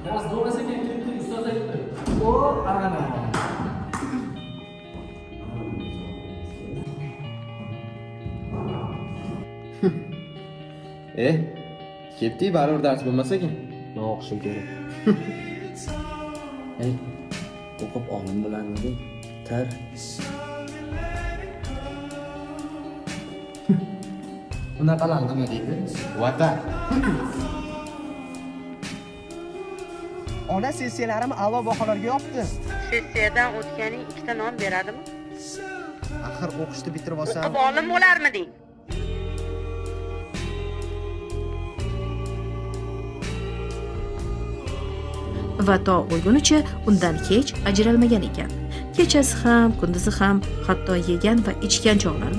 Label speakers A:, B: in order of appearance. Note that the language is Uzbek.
A: Dars bo'lmas ekan, ketdik, ustoz aytdi.
B: O, ana.
C: E, ketdik, baribir dars bo'lmas ekan.
D: Man o'qishim kerak. Ey, o'qib olim bo'larmiding? Tir.
B: Unaqalar nima deydi?
C: Vatan.
E: Ona sessiyalarim a'lo baholarga yopdi.
F: Sessiyadan o'tganing ikkita non beradimi?
E: Axir o'qishni bitirib olsam,
F: O'qib olim bo'larmiding?
G: Va to o'lgunicha undan hech ajralmagan ekan. Kechasi ham, kunduzi ham, hatto yegan va ichgan chog'larida.